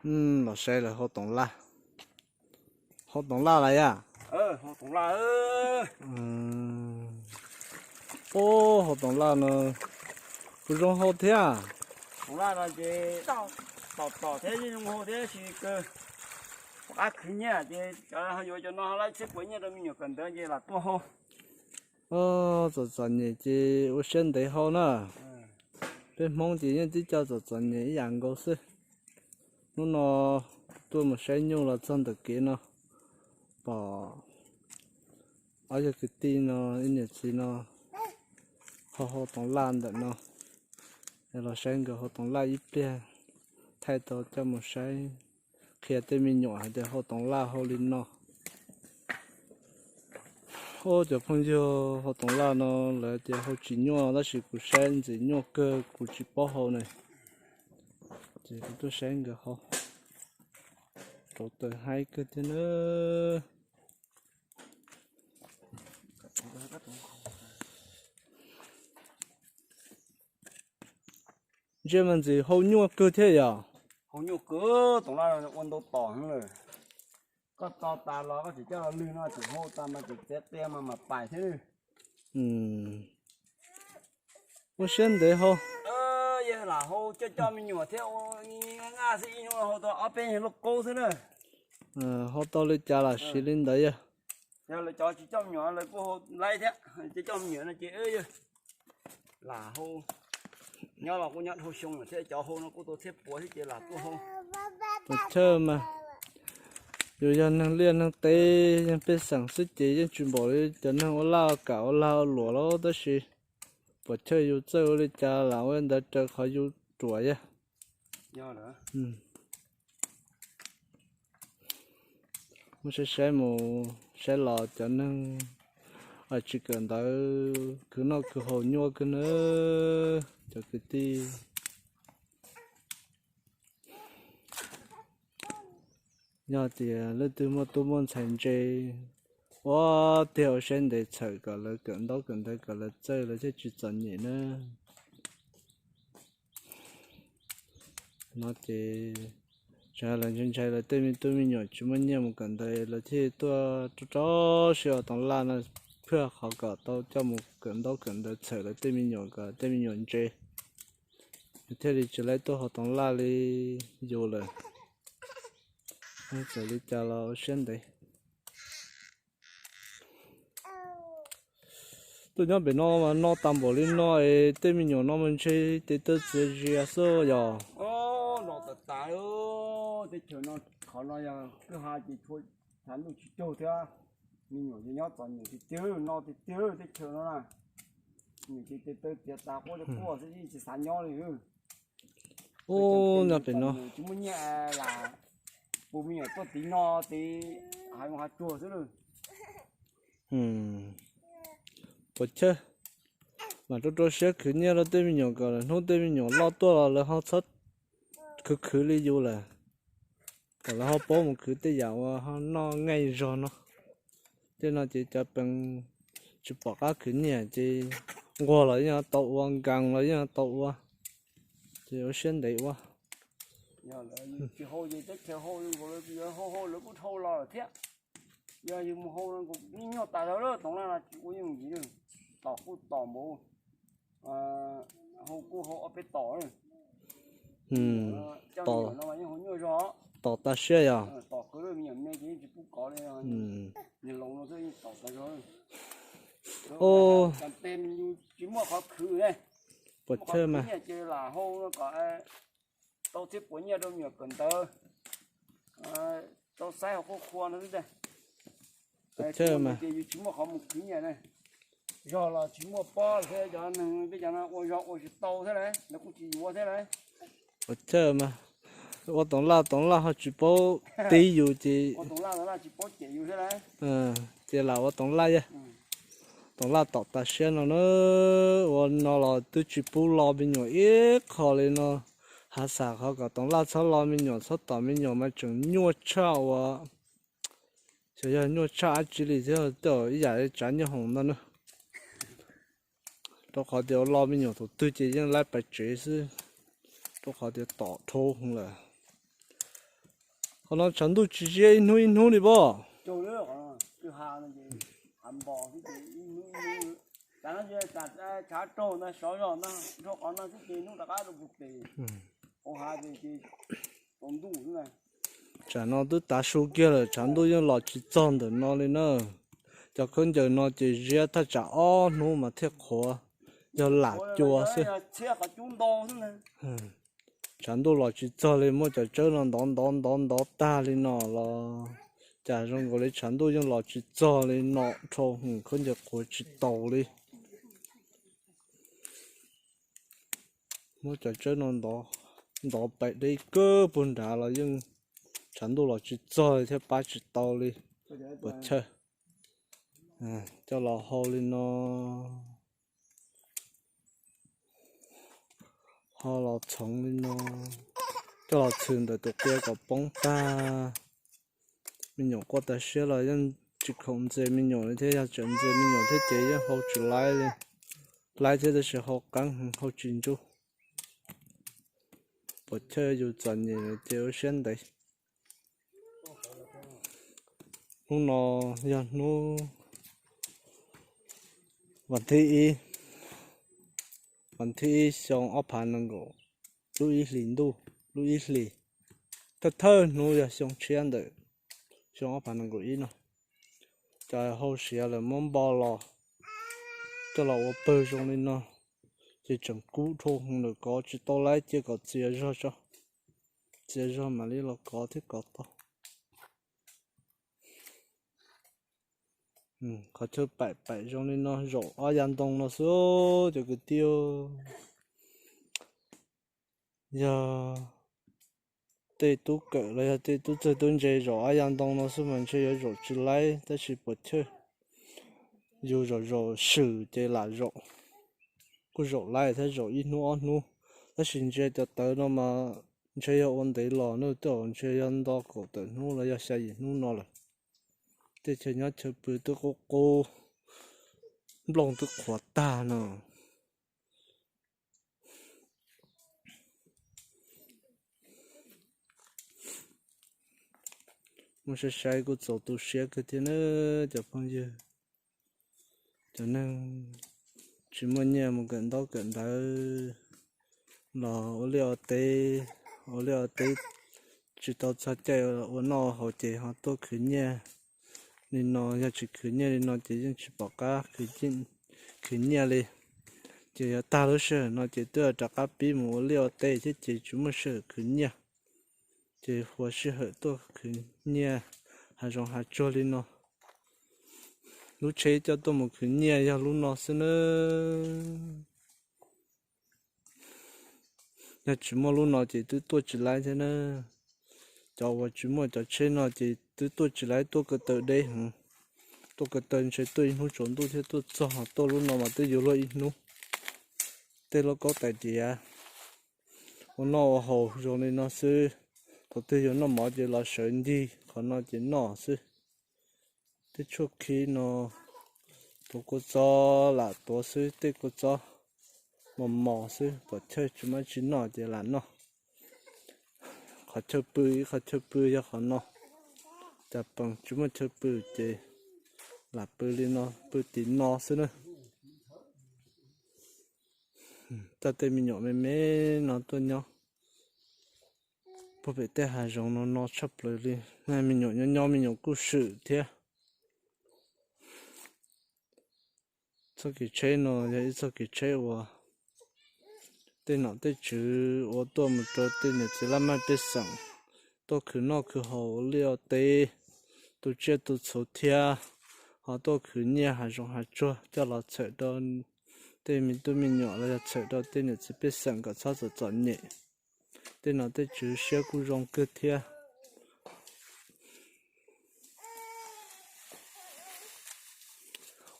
Los saib lawv hau toov laj. Hau toov laj lawm yam? Ub, hau toov laj no kuj zoo hau thiab. Toov laj no ces tom tom thiab yeej zoo hau thiab sis kawg, pom qab khwv nyiaj ces yuav cov no laib txhiab puav nyiaj rau me nyuam kawm ntawv ces lam tuaj hau. Txom txom nyem ces ua siab ntev hau na. Peb Hmoob ces yeej tib co txom txom nyem ib yam nkaus xwb. Hnub no tuaj mus saib nyuj los txog ntawm kev no, pom ob yog kwv tij no, ib niam txiv no ho hau toov laj ntawm no. Los saib nkawd hau toov laj ib pliag, thaij tau coj mus saib, qhia tej me nyuam hais tias hau toov laj hau li no. Ub, cov phooj ywg, hau toov laj no lawv tias hau tsis nyuaj tab sis kuv saib ntxim nyuaj kawg kuv tsis paub hau ne. Ces kuv tuaj saib nkawd hau, rauv taws haib kawg thiab na. Ntsia mas ntxim hau nyuaj kawg thiab yom. Hau nyuaj kawg, toov laj ua ntau tom heev lawm. Koj tso tas los koj tseem coj los lwg no tseem hau tas mas tseem txiav qia mas mam pais thiab. Ua siab ntev hau. Yog lam hau coj coj me nyuam thiab ua nqaj xwb ib hnub hau tau ob peb nyuag lauj kaub xwb na. Hau tau li cas los siv li ntawd yog. Yog lawv cov tsis coj me nyuam lawv kuj hau laib thiab, coj coj me nyuam no ces yog lam hau. Nyob los kuj nyob dhau xyoo lawm thiab cov hau no kuj tau txhiab puav thiab ces lam tuaj hau. Puas chawj mas, yus yog neeg liaj neeg teb, yog pej xeem xwb ces yeej tsis npaum li cov neeg ua laj kam ua lag ua luam lawm tab sis puas chawj yus txawj ua li cas lam ua li ntawd raws qhov yus ruam yog. Muab saib saib mus saib los cov neeg tsis kawm ntawv khwv noj khwv haus nyuaj kawg na. Cov kwv tij, yog tias leej twg muaj tub muaj ntxhais ntse, ua tiag ua siab ntev txhawm kom lawv kawm ntaub kawm ntawv kom lawv txawj lawv thiaj tsis txom nyem na. No ces tseem yog lawv ntshai ntshai lawv tej me tub me nyuam tsis muaj nyiaj mus kawm ntawv lawv thiaj tuaj rau rau siab ua toov laj no, phwj qhov kom tau coj mus kawm ntaub kawm ntawv txhawm lawv tej me nyuam kom tej me nyuam ntse, thiaj li tsis laib tuaj hau toov laj li yus lawm. Txawm li cas los ua siab ntev. Tuaj nyob pem no mas no tas npaum li no es tej me nyuam no mas ntshe tes taw txias zias xwb yog. No tas tas, teb chaws no, qhov no yog kwj ha ces tshua, tshav ntuj tsis raug thiab. Me nyuam ces nyob txom nyem tiag tiag no tiag tiag teb chaws no na. Nyuam ces tes taw txias tas quaj li quaj xwb yeej tsis xav nyob li. Ub, nyob pem no tsis muaj nyiaj lam pub me nyuam tuaj tiv no tiv hav zoov hav tsuag xwb na. Puas chawj, mam rau rau siab khwv nyiaj rau tej me nyuam kom lawv hnub tej me nyuam loj tuaj los lawv ho txhob khwv khwv li yus lawm, kom lawv ho paub mus khwv tej yam uas ho noj nqaij zog no. Tej no ces cov pees tsis pom qab khwv nyiaj ces nquag los yeej tau ua, nkees los yeej tau ua, ces ua siab ntev ua. Tsis hau ces teb chaws hau, hau hau lawv kuj dhau los thiab. Yog yus mus hau no yeej nyuaj tas zog lawm, toov laj no tsis ua yooj yim, tom kuj tom npaum, hau kuj hau ob peb tom. Coj me nyuam no mas yeej hau nyuaj zog. Tom tas siab yog. Tom kawg, me nyuam me ces yeej tsis pub kov li. Niag laus no xwb yeej tom tas zog. Cov tes yus tsis muaj qhov khwv ne, puas chawj mas, ces lam hau no kom tau txhiab puav nyiaj rau me nyuam kawm ntawv, tau saib hauv qhuav qhua no xwb. Puas chawj mas, ces yus tsis muaj qhov mus khwv nyiaj ne. Zog los tsis muaj pob thiab, cov neeg peb cov no ua zog ua tsis tau thiab lauj, lawv kuj tsis yuav thiab lauj. Puas chawj mas, ua toov laj toov laj ho tsis paub tiv yus ces, ua toov laj toov laj tsis paub cem yus thiab lauj. Ces lam ua toov laj yog. Toov laj tom tas siab no na, ua no los twb tsis pub lo me nyuam ib qho li no. Hav xam qhov kom toov laj txhob lo me nyuam txhob tom me nyuam mas tseem nyuaj tshaj ua, xyov yog nyuaj tshaj dab tsi li thiab, tej ib yam li tsav nyob hoom ntag na. Rau qhov tias ua lo me nyuam thaum twg ces yeej laib pais tsev xwb, rau qhov tias tom dhau heev lawm. Qhov no tshav ntuj tsis ziab ib hnub ib hnub li pob. Tsam no twb tav su kiag lawm, tshav ntuj yeej los tsis txog ntawm no li na. Cov khaub ncaws no ces ziab thaj tsam ob hnub mas thiaj qhuav, yog lam cua xwb. Tshav ntuj los tsis txog li, muab cov tsawb no ntov ntov ntov ntov tag li no los cas zoo nkaus li tshav ntuj yeej los tsis txog li no, dhau hwv khaub ncaws qhuav tsis taus li. Muab cov tsawb no ntov, ntov pem deb kawg puag nrad los yeej tshav ntuj los tsis txog li thiab pab tsis tau li. Puas chawj. Coj los hau li no, ho los txhoov li no, coj los txhwm ntawm tus qia kom poob tag. Me nyuam quaj tas siab los yeej tsis khoom ntxias me nyuam li thiab, yog tseem ntxias me nyuam thiab ces yeej hau tsis laib li. Laib thiab tab sis hau qeeb hau tsis ntsub. Puas chawj, yus txom nyem ces ua siab ntev. Hnub no yog hnub vas thib ib, vas thib ib xyoo ob phav nees nkaum, lub ib hlis ntuj, lub ib hlis. Thawj thawj hnub yog xyoo tshiab ntawm xyoo ob phav nees nkaum ib no. Cov hau siav lawm muab npo los coj los ua pawg zoo li no, ces tseem kub dhau hwv lawm, kov tsis tau laib, cia kom txias zog tso, txias zog mam li los kov thiab kov tau. Qhov chaw paim paim zoo li no zaum ob yav ntoo no xwb cov kwv tij. Yog tej tub kawm los yog tej tub txawg tub ntse zaum ob yav ntoo no xwb mas ntshe yuav zaum tsis laib, tab sis puas chawj, yus zaum zaum swm ces lam zaum. Kuj zaum laib thiab, zaum ib hnub ob hnub, tab sis ntshe cov tawv no mas ntshe yog ua ntev los na, twb ntshe yog nto kaum tawm hnub los yog xya yim hnub no lawm. Tej chaw nyob chaw pw twb qub qub, nplooj twb qhuav tag no. Muab saib saib kuj txaus tu siab kawg thiab na cov phooj ywg. Cov neeg tsis muaj nyiaj mus kawm ntaub kawm ntawv los ua liaj ua teb, ua liaj ua teb tsis tau txog caij ua noj haus ces ho tuaj khwv nyiaj li no. Yog tsis khwv nyiaj li no ces yeej tsis pom qab khwv nyiaj li. Ces yog tag lub sij hawm no ces twb rov qab pib mus ua liaj ua teb thiab ces tsis muaj sij hawm khwv nyiaj. Ces ua sij hawm tuaj khwv nyiaj hav zoov hav tsuag li no. Lub tsheb coj tuaj mus khwv nyiaj yog lub no xwb nawb. Yog tsis muaj lub no ces twb tuaj tsis laib thiab na. Cov uas tsis muaj cov tsheb no ces twb tuaj tsis laib, tuaj ko taw deb heev. Tuaj ko taw ntshe tuaj ib hnub tsaus ntuj thiab tuaj txog, tuaj lub no mas twb yuav luag ib hnub. Tej lauj kaub tais diav ua noj ua haus zoo li no xwb. Thaum twg yuav noj mov ces los sawv ncig qhov no ces noj xwb. Tej tshuaj khib no, tuav kua txob lam tuav xwb, tej kua txob mos mos xwb, pom chaw tsis muaj tsis noj ces lam noj. Qhov chaw pw, ib qhov chaw pw yog qhov no. Cas pees tsis muaj chaw pw ces lam pw li no, pw tim no xwb na. Coj tej me nyuam me me no tuaj nyob puag pem tej hav zoov no no tshaj plaws li. Me nyuam nyob nyob me nyuam kuj swm thiab. Txoj kev tsheb no yog ib txoj kev tsheb uas tej nom tej tswv uas tuaj mus rau tej niam txiv laj mej pej xeem tuaj khwv noj khwv haus ua liaj ua teb, tu tsiaj tu txhuv thiab, ho tuaj khwv nyiaj hav zoov hav tsuag coj los txhawm rau tej me tub me nyuam los yog txhawm rau tej niam txiv pej xeem kom txhob txom txom nyem. Tej nom tej tswv siab kuj zoo kawg thiab.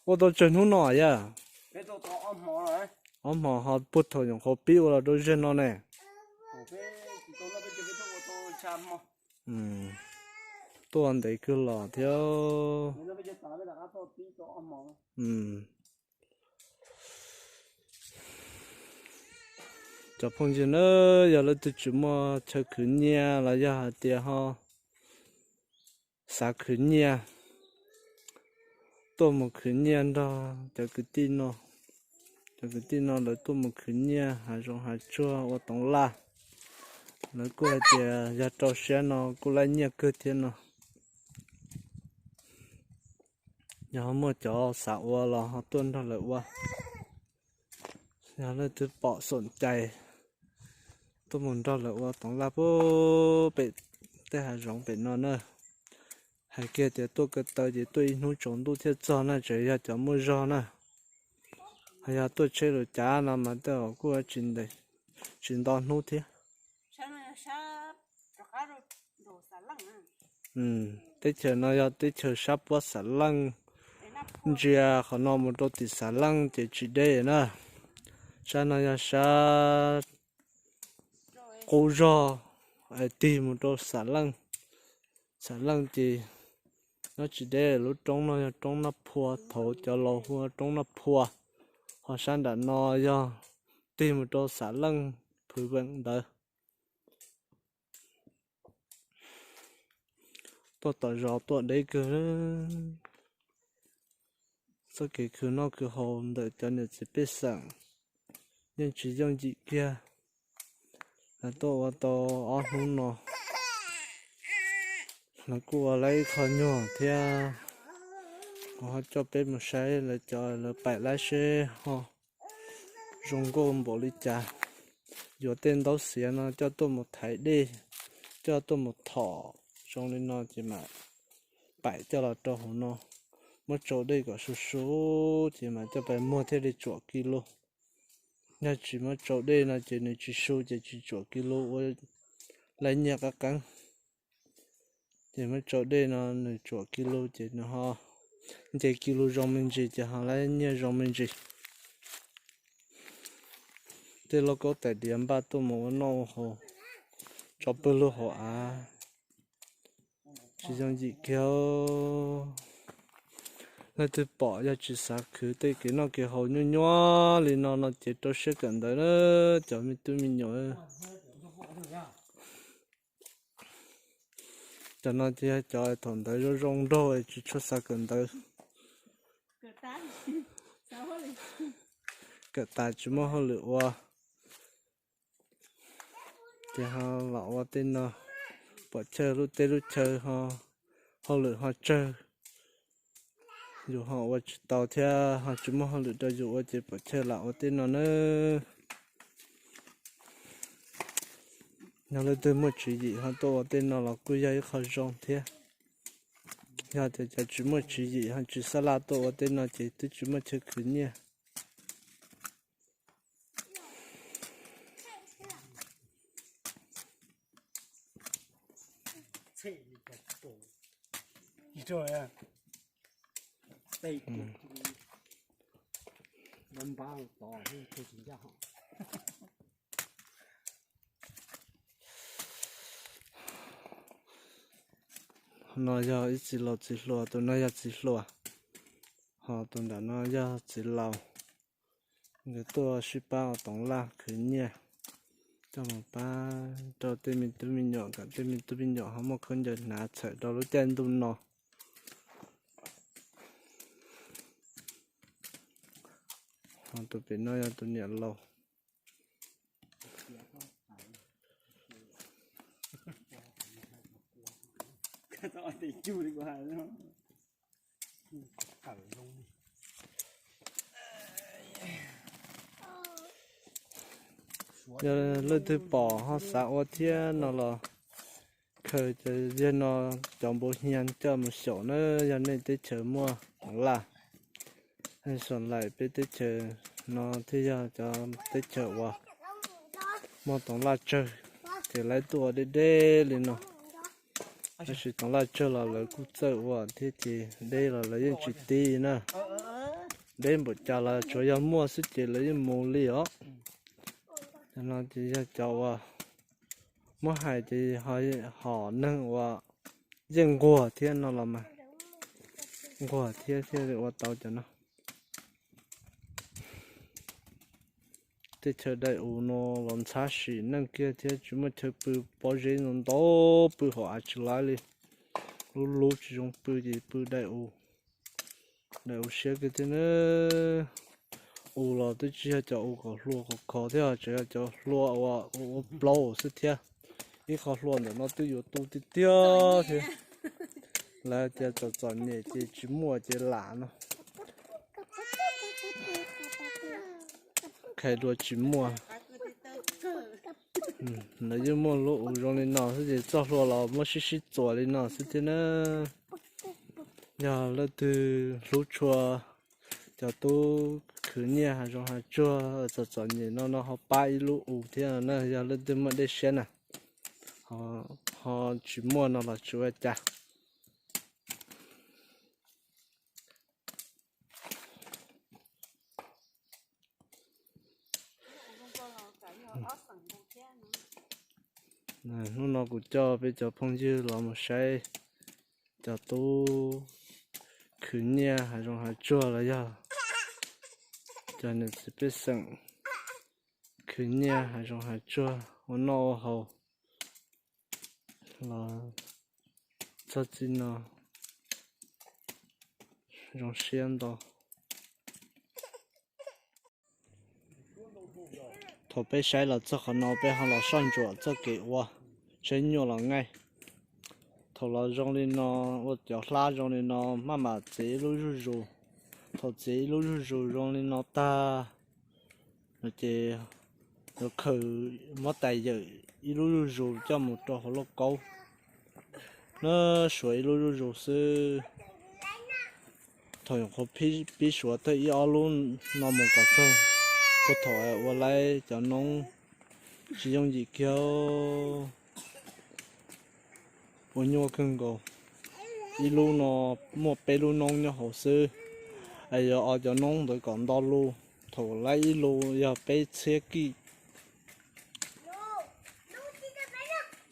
Ua tau tsawg hnub no yog? Ob hmo ho puag thaum nyuam qhuav pib ua los rau zeg no ne. Tuaj ntev kawg los thiab. Cov phooj ywg na, yog leej twg tsis muaj chaw khwv nyiaj los yog hais tias ho xav khwv nyiaj, tuaj mus khwv nyiaj nrog cov kwv tij no. Cov kwv tij no lawv tuaj mus khwv nyiaj hav zoov hav tsuag ua toov laj. Lawv kuj hais tias yog rau siab no kuj laib nyiaj kawg thiab no. Yog ho muaj cov xav ua los ho tuaj nrog lawv ua. Yog leej twg pom xoom cai tuaj mus nrog lawv ua toov laj puag pem tej hav zoov pem no na. Hais kiag tias tuaj ko taw ces tuaj ib hnub tsaus ntuj thiaj txog na, tseem yog cov muaj zog na. Ho yog tuaj tsheb lus cav no mas tej zaum kuj tsis nto hnub thiab. Teb chaws no yog teb chaws sab puab Xav Leej, ntsia qhov no mus rau tim Xav Leej ces tsis deb na. Sab no yog sab qub zog es tig mus rau Xav Leej. Xav Leej ces nyob tsis deb, lub roob no yog roob Naj Phua, thaum cov laus hu ua roob Naj Phua. Ho sab nram no yog tig mus rau Xav Leej Phwv Veem ntawd. Tuaj tom zos tuaj deb kawg. Txoj kev khwv noj khwv haus ntawm cov niam txiv pej xeem yeej tsis yooj yim kiag. Lawv tuaj ua tau ob hnub no, lawv kuj ua lawv ib qho nyuag thiab. Kuv ho coj peb mus saib lawv cov, lawv paim lab seb ho zoo nkauj npaum li cas. Yuav tej ntaub xiav no coj tuaj mus thaiv dej, coj tuaj mus thom zoo li no ces mam paim coj los rau hauv no, muab tsau dej kom su su ces mam coj pais muag thiaj li tsuam kis lus. Yog tsis muab tsau dej no ces nws tsis su ces tsis tsuam kis lus ua laib nyiaj qab qeeb. Ces muab tsau dej no nws tsuam kis lus ces nws ho nce kis lus zoo me ntsis ces ho laib nyiaj zoo me ntsis. Tej lauj kaub tais diav npaj tuaj mus ua noj ua haus, tso pawg lug hauv av, tsis yooj yim kiag. Leej twg pom yog tsis xav khwv tej kev noj kev haus nyuaj nyuaj li no no ces rau siab kawm ntawv na cov me tub me nyuam. Cov no ces yog cov thaum ntawd zoo zoo nraug tsis tshua xav kawm ntawv, kawm tas tsis muaj hauj lwm ua, ces ho los ua tej no, pom chaw lub teb lub chaw ho hauj lwm ho tsawg, yus ho ua tsis tau thiab ho tsis muaj hauj lwm rau yus ua ces pom chaw lam ua tej no nawb. Yog leej twg muaj tswv yim ho tuaj ua tej no los kuj yog ib qho zoo thiab. Yog tias cov tsis muaj tswv yim ho tsis xab laj tuaj ua tej no ces twb tsis muaj chaw khwv nyiaj. No yog ib txiv laus txiv hluas, tus no yog txiv hluas, ho tus nram no yog txiv laus. Nkawd tuaj sib pab ua toov laj khwv nyiaj, coj mus pab rau tej me tub me nyuam kom tej me tub me nyuam ho muaj khaub ncaws hnav txhawm rau lub caij ntuj no. Ho tus pem no yog tus niam laus. Yog leej twg pom ho xav ua thiab no los khaws cov yawg no cov npua hia coj mus xyaum na, yog nej teb chaws muaj toov laj. Xav laim peb teb chaws no thiaj yog cov teb chaws uas muaj toov laj tsawg, ces lawv tuaj ua deb deb li no. Tab sis toov laj tsawg los lawv kuj txawj ua thiab ces deb los lawv yeej tsis tiv na. Deb npaum cas los tsuav yog muaj xwb ces lawv yeej mus li os. Cov no ces yog cov uas muab hais ces ho neeg uas yeej nquag thiab no los mas, nquag thiab thiaj li ua tau cov no. Tej chaw dai us no los ntxhab sim neej kiag thiab tsis muaj chaw pw, pob zeb ntau ntau pw hauv av tsis laib li. Lub lub tsis zoo pw ces pw daim u, daim u siab kawg thiab na. U los twb tsis yog cov u kom hlua khov kho thiab, tseem yog cov hlua uas ua plaub xwb thiab. Ib qho hlua ntawm no twb yuav tu tiag tiag thiab. Lawv tias txom txom nyem ces tsis muaj ces lam no. Khais dua tsis muaj. Lawv yeej muaj lub u zoo li no xwb ces txoj hlua los muab sib sib txuas li no xwb thiab na. Yog leej twg hlub tshua cov tub khwv nyiaj hav zoov hav tsuag txom txom nyem no no ho pab ib lub u thiab na, yog leej twg muaj dej siab na. Ho tsis muaj no los tsis ua cas. Hnub no kuv coj peb cov phooj ywg los mus saib cov tub khwv nyiaj hav zoov hav tsuag los yog cov niam txiv pej xeem khwv nyiaj hav zoov hav tsuag ua noj ua haus los txog txij no zoo siab ntau. Thaum peb saib los txog qhov no peb ho los soj ntsuam txoj kev ua, saib nyuaj los ngaij. Thaum los zoo li no, ua cov hlab zoo li no maj mam txiav ib lub zuj zus. Thaum txiav ib lub zuj zus zoo li no tag no ces yuav khaws muab tais yawm ib lub zuj zus coj mus rau hauv lauj kaub na, suav ib lub zuj zus xwb. Thaum nyuam qhuav pib suav thawj ib ob lub no mus kom txog puag thaum ua laib cov noob tsis yooj yim kiag, ua nyuaj kawg nkaus. Ib lub no muaj peb lub noob nyob hauv xwb, es yuav o cov noob ntawd kom nto lus. Thaum laib ib lus yog peb txhiab kij.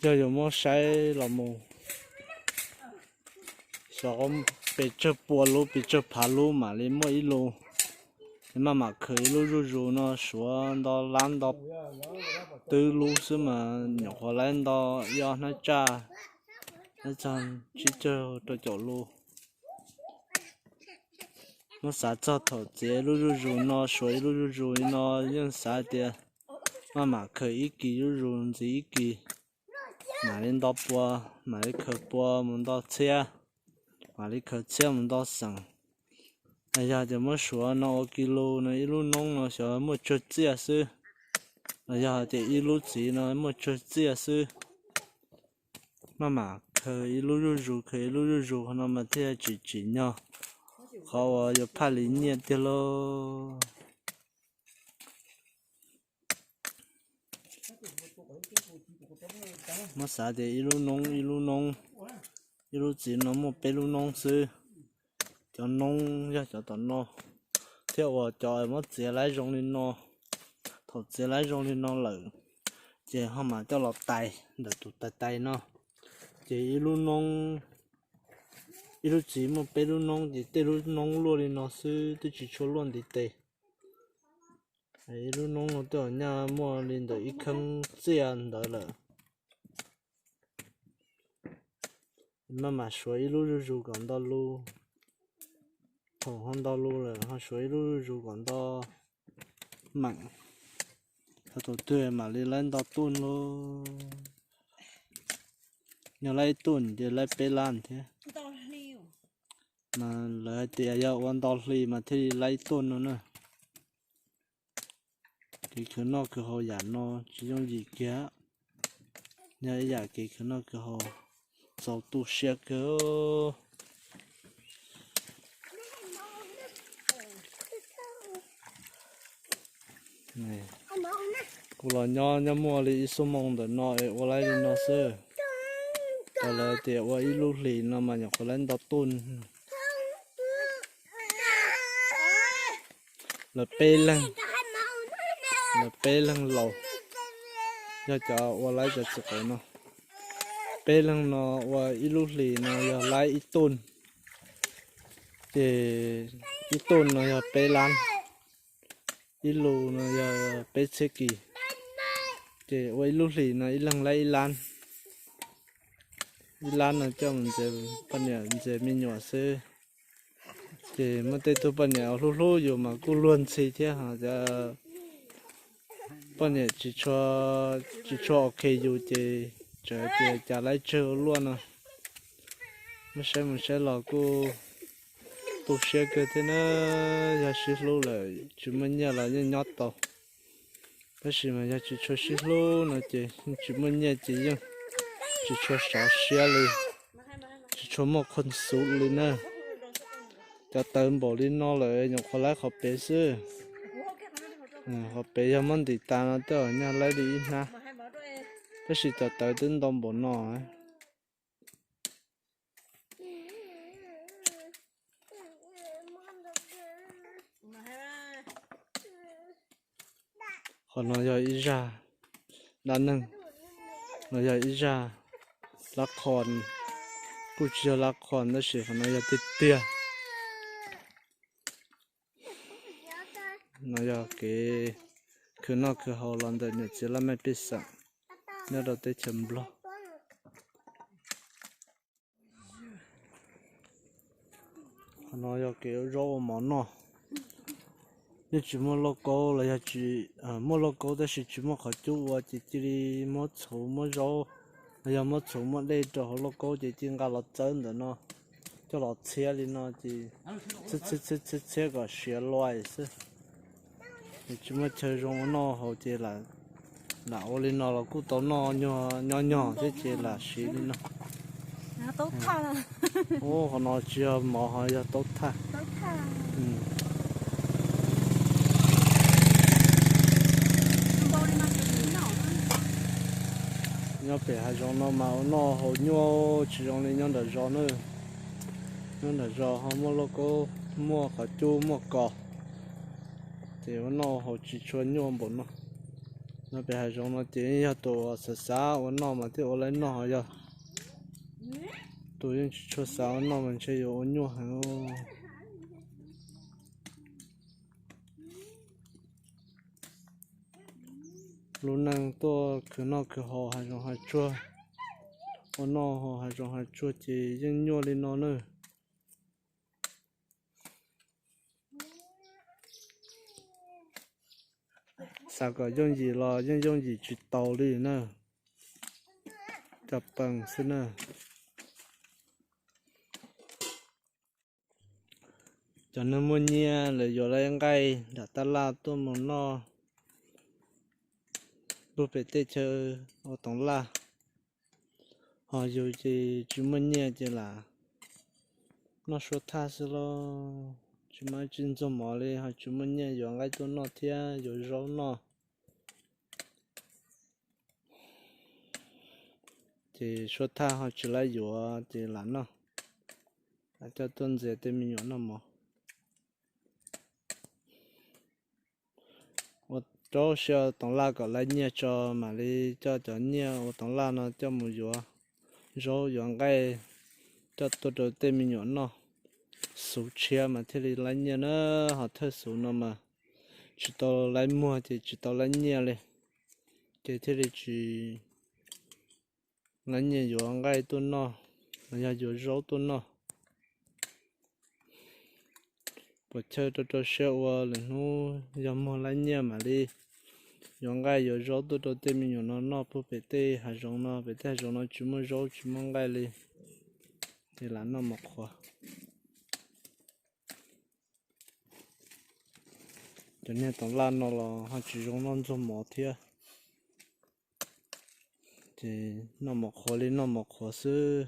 Yog yuav muab saib los mus xyov pes tsawg pua lub pes tsawg phav lub mam li muaj ib lus. Maj mam khaws ib lub zuj zus no suav nto lab nto twb lub xwb mas nyuam qhuav laib nto ib ob hnab tsaj, laib txog tsib caug rau caum lus. Muab xav txog thaum txiav ib lub zuj zus no suav ib lub zuj zus li no yeej xav tias maj mam khaws ib kis zuj zus ntxiv ib kis, mam li nto pua, mam li khaws pua mus nto txhiab, mam li khaws txhiab mus nto xeem. Yog tias muab suav no ua kis lus no ib lub noob no xyov muaj tsawg txiaj xwb, yog tias ib lub txiv no muaj tsawg txiaj xwb. Maj mam khaws ib lub zuj zus khaws ib lub zuj zus no mas thiaj tsim tsim nyog qhov uas yuav phaj li nyiaj tiag lauj. Muab xav tias ib lub noob ib lub noob, ib lub txiv no muaj peb lub noob xwb. Cov noob yog cov tom no, thiab uas cov muab txiav laib zoo li no. Thaum txiav laib zoo li no lawm ces ho mam coj los tais ntawm tus tais tais no. Ces ib lub noob, ib lub txiv muaj peb lub noob ces tej lub noob luaj li no xwb twb tsis tshua luaj ntiv tes. Ib lub noob no twb nyaj muaj li ntawm ib kheeb txiaj ntawd lawm. Maj mam suav ib lub zuj zus kom nto lus. Thaum ho nto lus lawm ho suav ib lub zuj zus kom nto meem. Thaum twg mam li laib nto tuj lauj. Yog laib ib tuj ces laib peb lab thiab. Mas lawv hais tias yog ua nto hli mas thiaj li laib ib tuj no na. Kev khwv noj khwv haus yam no tsis yooj yim kiag. Yog ib yam kev khwv noj khwv haus txaus tu siab kawg. Kuv los nyob nyob muaj li ib xuab moos ntawm no es ua laib li no xwb. Tau lawv tias ua ib lub hlis no mas nyuam qhuav laib nto tuj. Lawv peb leeg, lawv peb leeg laus, yog cov ua laib cov txiv qaub no. Peb leeg no ua ib lub hlis no yog laib ib tuj, ces ib tuj no yog peb lab, ib lus no yog peb txhiab kis, ces ua ib lub hlis no ib leeg laib ib lab. ib lab no coj mus ntxias poj niam ntxias me nyuam xwb. Ces muaj tej tug poj niam hlub hlub yus mas kuj luag ntxhi thiab ho. Poj niam tsis tshua ok yus ces tseem tias cas laib tsawg ua luaj no. Muab saib mus saib los kuj tu siab kawg thiab na. Yog sib hlub lawm tsis muaj nyiaj los yeej nyob tau, tab sis mas yog tsis tshua sib hlub no ces tsis muaj nyiaj ces yeej tsis tshua sov siab li, tsis tshua muaj khuj xuv li na. Cov tawv npaum li no lawm nyuam qhuav laib qhov pem xwb. Qhov pem yog muab ntim tas no tej zaum nyaj laib li ib hnab, tab sis cov tawv twb ntau npaum no. Qhov no yog ib zaj dab neeg, no yog ib zaj lab qhua, kuj tsis yog lab qhua tab sis qhov no yog tiag tiag. No yog kev khwv noj khwv haus los ntawm niam txiv laj mej pej xeem nyob rau teb chaws Nplog. Qhov no yog kev ua zaub ua mov noj. Yeej tsis muaj lauj kaub los yog tsis, muaj lauj kaub tab sis tsis muaj qhov cub ua ces cia li muab txhuv muab zaub, los yog muab txhuv muab dej rau hauv lauj kaub ces cia li nqa los txawb ntawm no, coj los txhiab li no ces txhiab txhiab txhiab kom siav luaj xwb. Tsis muaj chaw zoo ua noj haus ces lam ua li no los kuj tau noj nyob nyog thiab ces lam siv li no. Ub, qhov no tsis yog mov ho yog taub thaj. Nyob pem hav zoov no mas ua noj haus nyuaj tsis zoo li nyob nram zos na. Nyob nram zos ho muaj lauj kaub, muaj qhov cub muaj kos, ces ua noj haus tsis tshua nyuaj npaum no. Nyob pem hav zoov no ces yog tus xav xav ua noj mas thiaj ua laib noj, yog tus yeej tsis tshua xav ua noj mas ntshe yuav ua nyuaj heev. Lub neej tuaj khwv noj khwv haus hav zoov hav tsuag, ua noj haus hav zoov hav tsuag ces yeej nyuaj li no na. Xav kom yooj yim los yeej yooj yim tsis tau li na. Cov pees xwb na. Cov neeg muaj nyiaj lawv yuav lawv nqaij nram tab laj tuaj mus noj puag pem tej chaw ua toov laj, ho yus ces tsis muaj nyiaj ces lam noj suab thaj xwb lauj. Tsis muaj tsis ntxuag mov li ho tsis muaj nyiaj yuav nqaij tuaj noj thiab yuav zaub noj. Ces suab thaj ho tsis laib yuav ces lam noj, lam coj tuaj ntxias tej me nyuam noj mov. Ua rau siab ua toov laj kom laib nyiaj tso mam li coj cov nyiaj ua toov laj no coj mus yuav zaub yuav nqaij coj tuaj rau tej me nyuam noj. Xuv tshiab mas thiaj li laib nyiaj na, ho thawj xuv no mas tsis tau laib muag ces tsis tau laib nyiaj li, ces thiaj li tsis laib nyiaj yuav nqaij tuaj noj, los yog yuav zaub tuaj noj. Puas chawj rau rau siab ua lwm hnub yog muag laib nyiaj mam li yuav nqaij yuav zaub tuaj rau tej me nyuam no noj puag pem tej hav zoov no, pem tej hav zoov no tsis muaj zaub tsis muaj nqaij li, ces lam noj mov qhuav. Cov niag toov laj no los ho tsis zoo noj ntxuag mov thiab, ces noj mov qhuav li noj mov qhuav xwb.